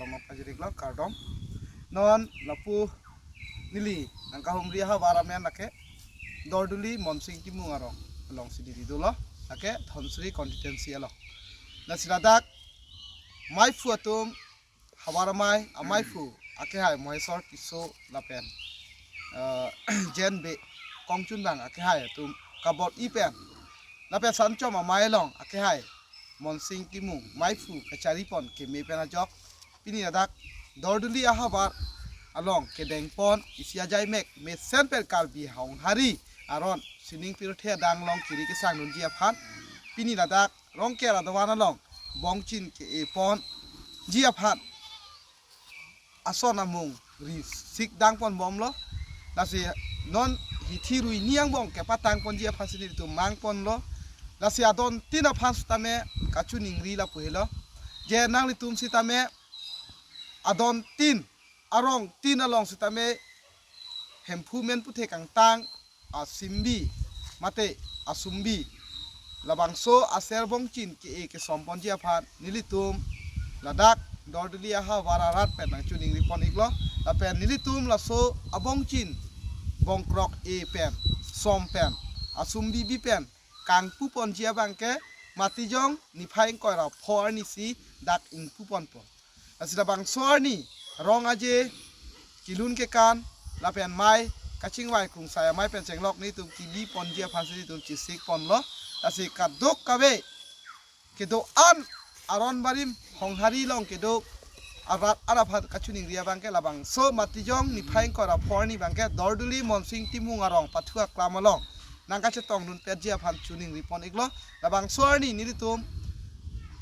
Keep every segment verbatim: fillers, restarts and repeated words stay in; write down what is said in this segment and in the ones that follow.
Nong pajiriklo kardom. Non lapu neli nangkahumri ahavar amen lake Dorduli Monsing Timung arong alongsi neli dolo, lake Dhansiri constituency along. Lasi ladak maiphu atum, havar amei, amaiphu akehai Mohesor Tisso lapen, eh, Jen Bey, kongchunbang akehai atum kabor-i pen, lapen Sanchom amei along akehai Monsing Timung maiphu kacharipon keme pen ajok pini ladak Dorduli ahavar along kedengpon isi ajaimek mesen pen Karbi Honghari aron sining pirthe adang along kiri kesangdunji aphan pini ladak Rongker adovan along bongchin ke-eponji aphan ason amung risik dangponbomlo. Lasi non hithi rui ni angbong kepatangponji aphansi nelitum mangponlo. Lasi adontin aphan sitame kachiningri lapu helo. Je nanglitum sitame adontin, arongtin along sitame Hemphu men puthe kangtang asimbi mate asumbi labangso aser bongchin ke-e kesomponji aphan nelitum ladak Dorduli ahavar arat pen nangchiningripon iklo. Lapen nelitum laso abongchin bongkrok-e pen, som pen, asumbi bi pen kangpuponji abangke Matijong niphai ingkoi ra pho arnisi dak ingpuponpo. Lasi labangso arni rong aje, kilun kekan lapen mei kachingvai krungsai amei pen chenglok nelitum kebiponji aphansi nelitum chesikponlo. Lasi kadokave kedo-an aron barim Honghari along kedo arat arat aphan kachiningri abangke labangso Matijong niphai ingkoi ra pho arni abangke Dorduli Monsing Timung arong pathu aklam along nangkachetongdunpetji aphan chiningripon iklo. Labangso arni nelitum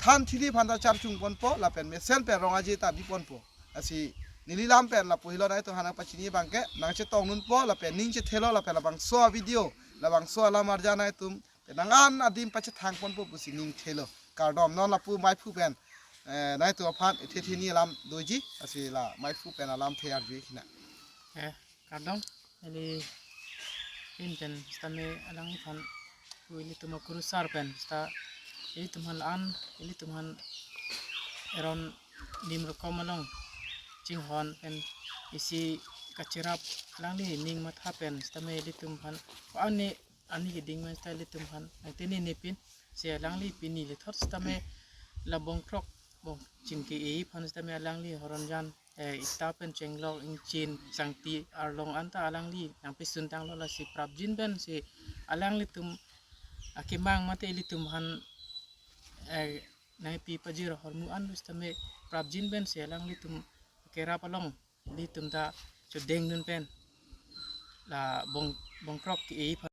than thili aphan ta charchungponpo lapen mesen pen rong aje ta biponpo. Lasi neli lam pen lapu helo, nangtum aphan nangpachini abangke nangchetongdunpo lapen ning chethelo lapen labangso avideo, labangso alam arjan nangtum penang an adim pachethangponpo pusi ning thelo. Kardom. Non lapu maiphu pen, eh, nangtum aphan ithe theni alam doji, lasi la maiphu pen alamthe arju ikna. Eh, kardom. Neli pinten sitame alangliphan pu ilitum akurusar pen sita ilitum aphan la-an, ilitum aphan eron nim rokom along chinghon pen isi kacherap alangli ning matha pen sitame ilitum aphan ani ani keding pen sita ilitum aphan nangtene nepin si alangli pini lethot sitame la bongkrok bongchin ke-e aphan sitame alangli horonjan, eh, ita pen chenglok ingchin sangti arlong anta alangli nangpesun tanglo. Lasi prapjin pen si alanglitum akemang mate ilitum aphan, eh, nangpi pajir ahormu an sitame prapjin pen si alanglitum kerap along ilitum ta chodengdun pen la bong bongkrok ke-e aphan